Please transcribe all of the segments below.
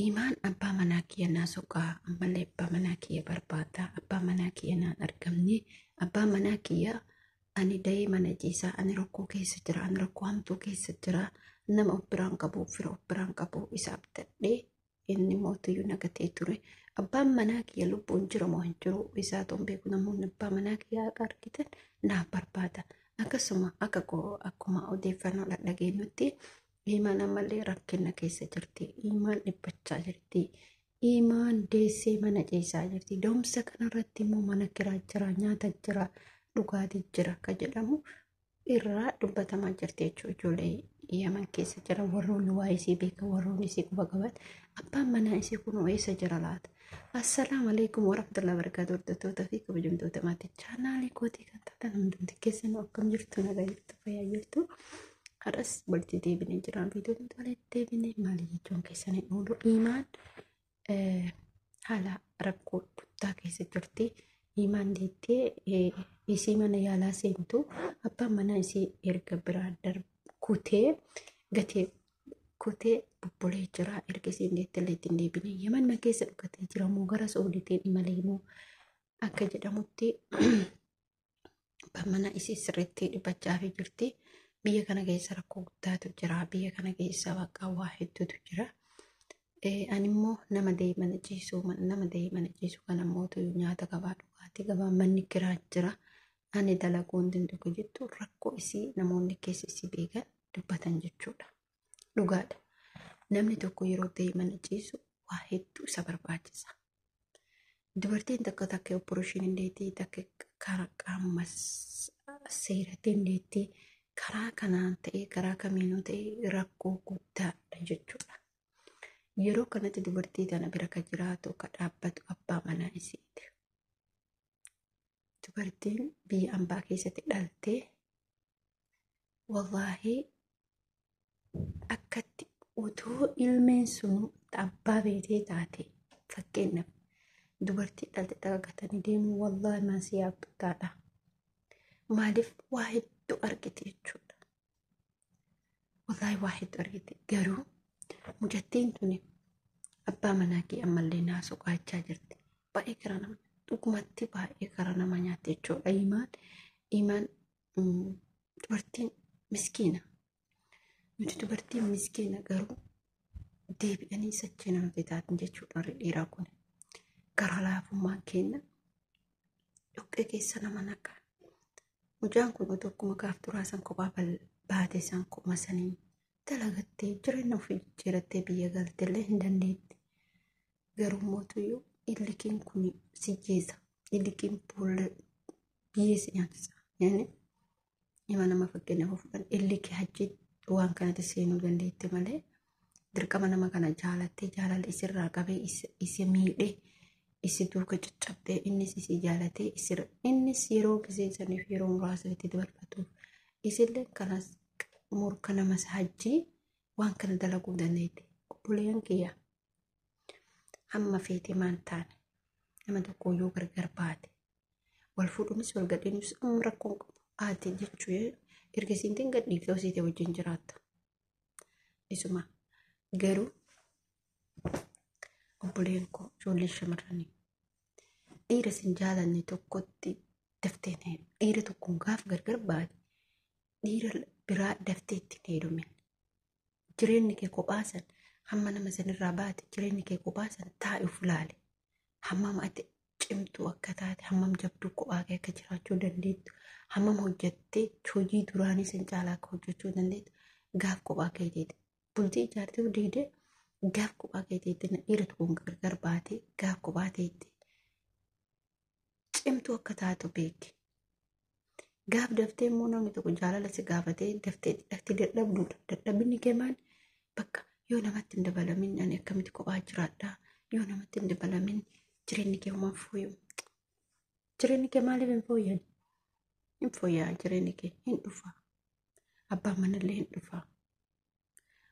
Imaan abbaa manaa kiyya naa soqaa, ammallee abbaa manaa kiyya barbaada, abbaa manaa kiyya naan argamne, abbaa manaa kiyya ani da'ee mana ciisaa, ani rakkoo keessa jira, ani rakkoo hamtuu keessa jira, nama of biraan qabu, fira of biraan qabu, isa abdadhee inni mootiyyuu nagatee ture. Abbaan manaa kiyya lubbuun jira moo hin jiru isaa toon beeku, namoonni abbaa manaa kiyya akka argitan naaf barbaada. Akkasuma akka akkuma odeeffannoo dhageenyutti Imaan ammallee rakkina keessa jirti. Imaan dhiphachaa jirti. Imaan deessee mana ciisaa jirti. Da'umsa kanarratti immoo mana kiraa jira, nyaata jira, dhugaatii jira akka jedhamu irraa dubbatamaa jirti jechuudha. Ijoollee Yaman keessa jira, warroonni waa'ee isii beekan, warroonni isii quba qaban, abbaan manaa isii kun eessa jira laata? Assalaamu alaikum warahmatullahi wabarakatuh. Hordoftoota fi kabajamtoota maatii chaanaalii kootii kan taatan hundumti keessanuu, akkam jirtu? Nagaa jirtu? Fayyaa jirtu? Har'as walitti deebinee jiraan, viidiyoo nuti walitti deebinee maali jechuun keessan hin oolu. Imaan haala rakkoo guddaa keessa jirti. Imaan deettee isii mana yaalaa seentu abbaan manaa isii erga biraa kutee gatee kutee bubbulee jira. Erga isiin deettee illee ittiin deebinee Yaman keessa dhukatee jira moo gara Saa'udiitiin imalee moo akka jedhamutti abbaan manaa isii sirriitti dhiphachaa jirti. Biyya kana keessa rakkoo guddaatu jira. Biyya kana keessa bakka waa hedduutu jira. Ani immoo nama da'ee mana ciisu, nama da'ee mana ciisu kana mootu nyaata qabaa, dhugaatii qabaa, manni kiraa jira. Ani dalaguu hin danda'u jettu rakkoo isii namoonni keessa isii beekan dubbatan jechuudha. Dhugaadha. Namni tokko yeroo da'ee mana ciisu waa hedduu isa barbaachisa. Dubartiin takka takka operation hin deetti, takka karaa qaama seeratiin hin deetti. Karaa kanaan ta'ee, karaa kamiinuu ta'ee, rakkoo guddaadha jechuudha. Yeroo kanatti dubartii tana bira ka jiraatu, ka dhaabbatu abbaa manaa isiiti. Dubartiin biyya ambaa keessatti dhaltee wallaahi akkatti utuu ilmeen sun abbaa beetee taate, fakkeenyaaf dubartii dhalte takka deemuu wallaahi maasiyaa guddaadha. Maaliif? Waa hedduu argite jechuudha. Wallaahi waa hedduu argite. Garuu mucattiin tuni abbaa manaa kee ammallee naa soqaachaa jirti. Baay'ee karaa nama, dhugumatti baay'ee karaa nama nyaatti jechuudha. Imaan dubartiin miskiina. Nuti dubartiin miskiina, garuu deebi'anii sachee namatti taatan jechuudha warri dhiiraa kun. Gara laafummaan keenya dhoqqee keessa nama naqa. Mucaan kun otoo akkuma gaaf duraa san kophaa baate san kopha sanii dalagattee jireenya ofii jijjiirattee biyya galtellee hin dandeetti. Garuu mootuyyuu illikiin kun si jeesa. Illikiin boolla biyyee si nyaachisa. Yani ima nama fakkeenyaaf fudhan, illikii hajji waan kanatti seenuu dandeetti malee dirqama nama kana jaalattee, jaalala isirraa qabee isa miidhee isi duuka caccabdee, innis isii jaalatee, innis yeroo gisee saniif yeroo muraasa itti dabarfatuuf isillee kanas morka nama hajjii waan kana dalaguu dandeetti. Obboleeyyan kiyya, hamma feete maan taane nama tokko yoo gargar baate, wal fuudhuunis wal gadhiinuus amma rakkoon qabu haati jechuu erga isiintiin gadhiiftee osiitee wajjin jiraatta. Isuma garuu obboleen koo, ijoolleen shamarranii, dhiira sin jaalanne tokkotti daftee hin heerumin. Dhiira tokkoon gaaf gargar baate dhiira biraa daftee itti hin heerumin. Jireenyi kee kophaa san hamma nama sanirraa baate, jireenyi kee kophaa san taa'e of ilaali. Hammam ati cimtuu akka taate, hammam jabduu kophaa kee akka jiraachuu dandeettu, hammam hojjettee hojii duraanii san caalaa akka hojjechuu dandeettu gaaf kophaa keetiiti. Bultii ijaartee diidee gaaf kophaa keetiitti dhiira tokkoon gargar baate, gaaf kophaa teetti cimtuu akka taatu beeki. Gaaf daftee immoo namni tokko jaalala si gaafatee daftee daftee dadhabduudha. Dadhabinni kee maal? Bakka yoo namatti hin dabalamin ani akkamitti kophaa jiraadha? Yoo namatti hin dabalamin jireenyi kee homaa fooyya'u. Jireenyi kee maaliif hin fooyya'an? Hin fooyya'a, jireenyi kee hin dhufa. Abbaan manallee hin dhufa.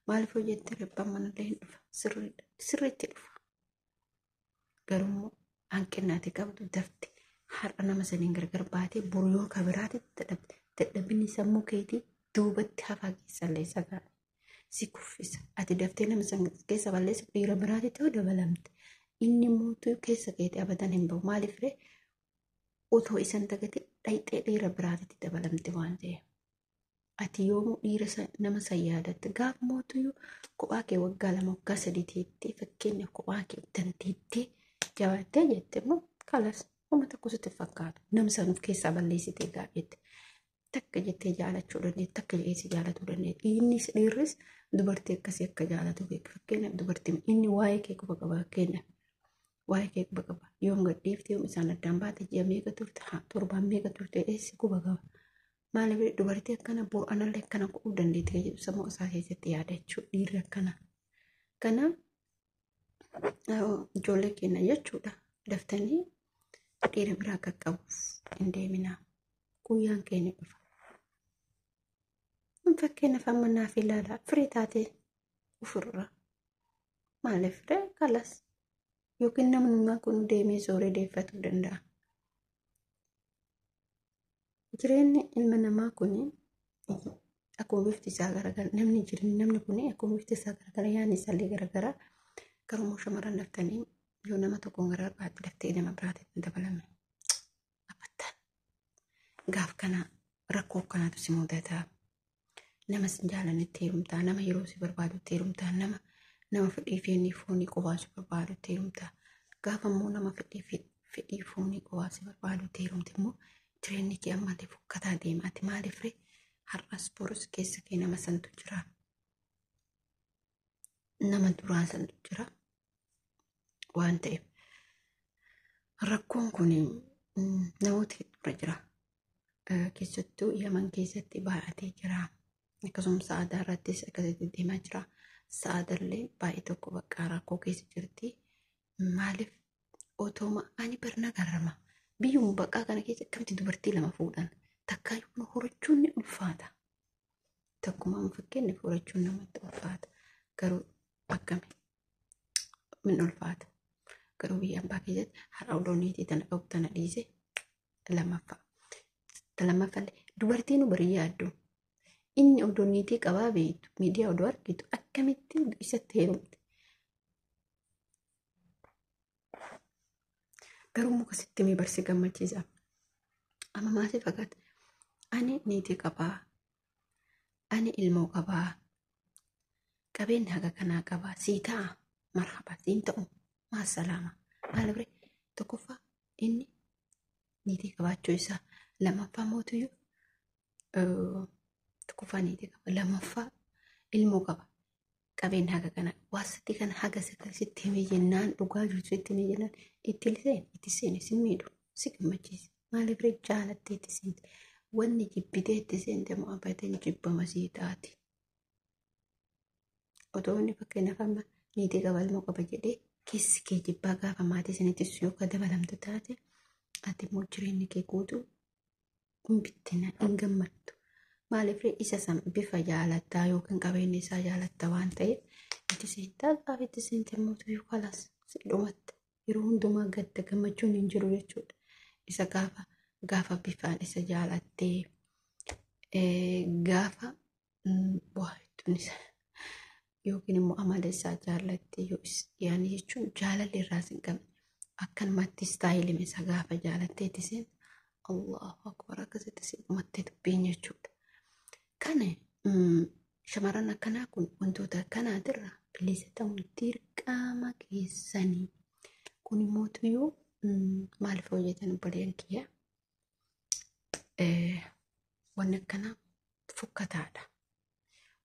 Maaliif hojjettee? Abbaan manallee hin dhufa. Sirriidha. Sirriitti dhufa. Garuu immoo hanqina ati qabdu dafte har'a nama saniin gargar baatee boru yoo ka biraatti dadhabde, dadhabinni sammuu keetii duubatti hafaa keessallee isa gaara. Si kuffisa. Ati daftee nama san keessa balleessu dhiira biraatitti yoo dabalamte inni mootuu keessa keetii abadan hin bahu. Maaliif ree otoo isan dagate dhayxee dhiira biraatitti dabalamte waan ta'eef. Ati yoomuu dhiira nama san yaadatte gaaf mootuyyuu kophaa kee waggaa 2 waggaa 3 teettee fakkeenyaaf kophaa kee dandeettee jabaattee jette immoo kalas uma tokko sitti fakkaatu. Nama san of keessaa balleessitee gaaf jette. Takka jettee jaalachuu dandeetti, takka jedhee si jaalatuu dandeetti. Innis dhiirris dubartii akkasii akka jaalatu beeka. Fakkeenyaaf dubartiin inni waa'ee kee quba qaba fakkeenyaaf. Waa'ee kee quba qaba. Yoom gadhiifte, yoom isaan addaan baate, ji'a meeqa turte, torbaan meeqa turte jedhee si quba qaba. Maaliif dubartii akkana boru anallee akkana godhuu dandeetti kan jedhu sammuu isaa keessatti yaadachuu dhiirri akkana. Kanaaf ijoollee keenya jechuudha daftanii dhiira biraa qaqqabuuf hin deeminaa. Guyyaan keenya dhufa. Fakkeenyaaf amma naaf ilaalaa firii taatee ofirra. Maaliif ree kalas yookiin namni kun deemee sooree deeffatuu danda'a. Jireenyi ilma namaa kun akkuma bifti isaa garagara namni jireenyi namni kun akkuma bifti isaa garagara yaadni isaallee garagara garuu shamarran daftanii yoo nama tokkoon gara biraatti daftee nama biraatti hin dabalame. Abattaan gaaf kana rakkoo akkanaatu si mudata. Nama si jaalannetti heerumtaa, nama yeroo si barbaadutti heerumtaa, nama fedhii feenii foonii qofaa si barbaadutti heerumtaa. Gaafa immoo nama fedhii foonii qofaa si barbaadutti heerumte immoo jireenyi kee ammallee fokkataa deema. Ati maaliif ree har'as borus keessa kee nama santu jira. Nama duraa santu jira waan ta'eef. Rakkoon kun namoota hedduurra jira. Keessattuu Yaman keessatti baay'atee jira. Akkasumas Sa'aadaa irrattis akkasitti deemaa jira. Sa'aadallee baay'ee tokko bakka rakkoo keessa jirti. Maaliif otooma ani barna garama. Biyyuma baqaa kana keessa akkamitti dubartii lama fuudhan? Takkaa yoo horachuun ni ulfaata. Takkumaan fakkeenyaaf horachuun namatti ulfaata. Garuu akkami min ulfaata. Garuu biyya ambaa keessatti har'a odoo niitii tana qabu tana dhiise lammaffaa. Lammaffallee dubartiin barii yaaddu. Inni odoo niitii qabaa beektu miidiyaa odoo argitu akkamitti isatti heerumte. Garuu muka sitti mee barsi gammachiisa. Amma maasii fakkaata. Ani niitii qabaa. Ani ilmoo qabaa. Qabeenya haga kanaa qabaa. Sii ta'a. Marhaba. Siin ta'u. Maasalaama. Maal biree tokkoffaa inni niitii qabaachuu isaa lammaffaa mootuyyuu tokkoffaa niitii qaba lammaffaa ilmoo qaba. Qabeenya haga kana waasatti kana haga sitti himee jennaan dhugaa jirtu sitti himee jennaan itti seeni itti seeni si miidhu si gammachiisa. Maaliif ree jaalattee itti seente wanni jibbitee itti seente moo abateen jibbama sii taati. Otoo inni fakkeenyaaf amma niitii qaba ilmoo qaba jedhee keessi kee jibbaa gaafa maatii sanittis yoo ka dabalamtu taate ati immoo jireenyi kee guutuu hin bittina hin gammaddu. Maaliif ree isa san bifa jaalattaa yookiin qabeenya isaa jaalatta waan ta'eef itti seentaa gaafa itti seente immoo tuyyuu kalas si dhumatta. Yeroo hundumaa gadda gammachuun hin jiru jechuudha. Isa gaafa bifaan isa jaalattee gaafa waa hedduun isa yookiin immoo amala isaa jaallattee yoo yaani jechuun jaalalli irraas hin qabne akkanumatti istaayilima isaa gaafa jaalattee itti seente Allahu akbar akkasitti si dhumattee dubbiin jechuudha. Kana shamarran akkanaa kun wantoota akkanaatirra bilisa ta'uun dirqama keessanii. Kun immoo tuyyuu maaliif hojjetan obboleeyyan kiyya? Wanni akkanaa fokkataadha.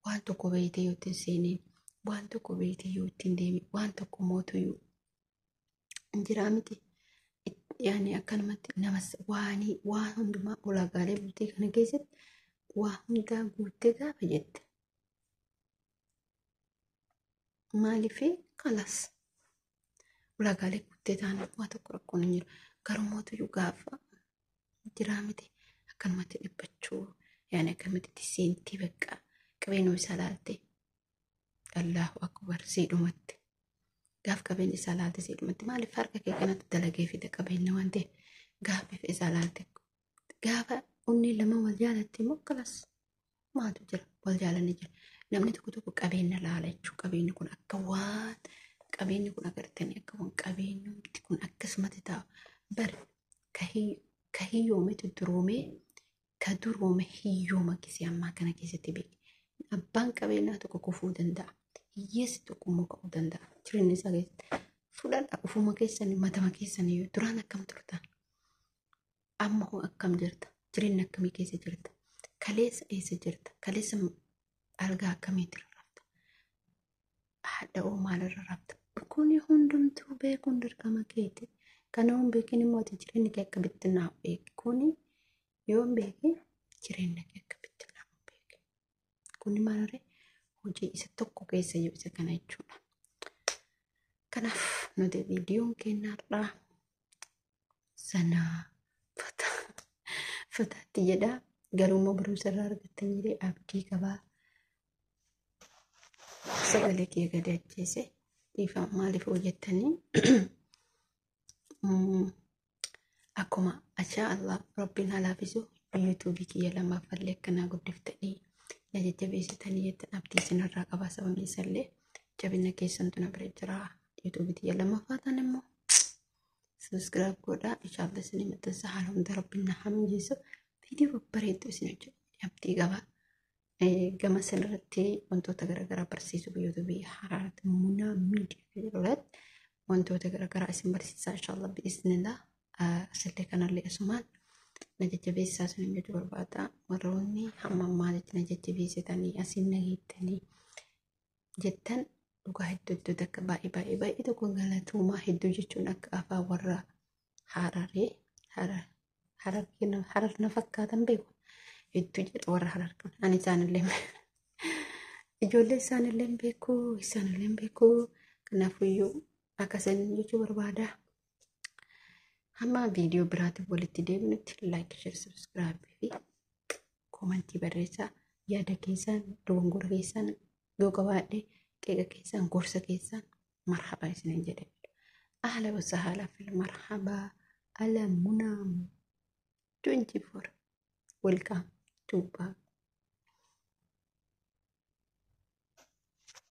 Waan tokko beektee yoo ittiin seeniin, waan tokko beektee yoo ittiin deemin, waan tokko mootuyyuu hin jiraa miti. Yaani akkanumatti namas waanii waan hundumaa ulaagaalee bultii kana keessatti waa hundaa guuttee gaafa jette. Maaliif kalas ulaagaalee guuttee taana waa tokko rakkoon hin jiru. Garuu mootuyyuu gaafa jiraa miti akkanumatti dhiphachuu yaani akkanumatti itti seentii bakka qabeenuma isaa laalte Allahu akbar sii dhumatte. Gaaf qabeenya isaa laalte sii dhumatte maaliif harka kee kanatti dalagee fida qabeenya waan ta'eef gaaf bifa isaa laalte gaafa onnee lama wal jaalatti immoo kalas maaltu jira wal jaalanni jira. Namni tokko tokko qabeenya laala jechuudha. Qabeenyi kun akka waan qabeenyi kun agartanii akka waan qabeenyumti kun akkasumatti ta'a. Bari ka hiyyoometu duroomee ka duroome hiyyooma gisee ammaa kana keessatti beeki. Abbaan qabeenyaa tokko kufuu danda'a. Hiyyeessi tokko immoo ka'uu danda'a. Jireenya isaa keessatti fudhadha ufuma keessanii matama keessanii duraan akkam turtan? Amma hoo akkam jirta? Jireenya akkamii keessa jirta? Kaleessa eessa jirta? Kaleessa algaa akkamiitti rafta? Haadha hoo maalirra rafta? Kuni hundumtuu beekuun dirqama keeti. Kana hin beekin immoo ati jireenya kee akka bittinnaa'u beeki. Kuni yoo hin beekin jireenya kee akka bittinnaa'u beeki. Kuni maalirree hojii isa tokko keessa jiru isa kana jechuudha. Kanaaf nuti viidiyoon keenya har'aa sanaa fataatti jedha. Garuu immoo barumsa irraa argattan jedhee abdii qabaa. Sagalee kiyya gadi ajjeese dhiifama maaliif hojjettanii akkuma ashaa Allah rabbiin haa laafisu yuutuubii kiyya lammaffallee akkanaa guddiftanii na jajjabeessitanii jettan abdii isinirraa qabaa sababni isallee jabina keessantu na bira jira yuutuubii kiyya lammaffaa tan immoo subscribe godhaa inshallah isinii maxxansa haala hunda rabbiin na hamijeessu viidiyoo babbareedduu isin hojjedha abdii qabaa. Gama sanarratti wantoota garaagaraa barsiisuu yuutuubii haraarratti munaa miidiyaa jedhu irratti wantoota garaagaraa isin barsiisaa inshallah bi'iznillah asillee kanallee asumaan na jajjabeessaa isin jechuu barbaada. Warroonni hamma ammaa jecha na jajjabeessitanii asiin na geettanii jettan dhugaa hedduu hedduu takka baay'ee baay'ee baay'ee tokko galatoomaa hedduu jechuun akka afaan warra hararee harar na fakkaatan beeku hedduu jedha warra harar kan ani isaanillee ijoollee isaanillee beeku isaanillee beeku kanaafuyyuu akkasan jechuu barbaada. Hamma viidiyoo biraatiin walitti deebinutti like, share, subscribe fi koomantii barreessaa yaada keessan dogongora keessan yoo qabaadhe qeeqa keessan gorsa keessan marhaba isinin jedhe. Ahla wasahala fil marhaba ala munaa 24 welcome to back.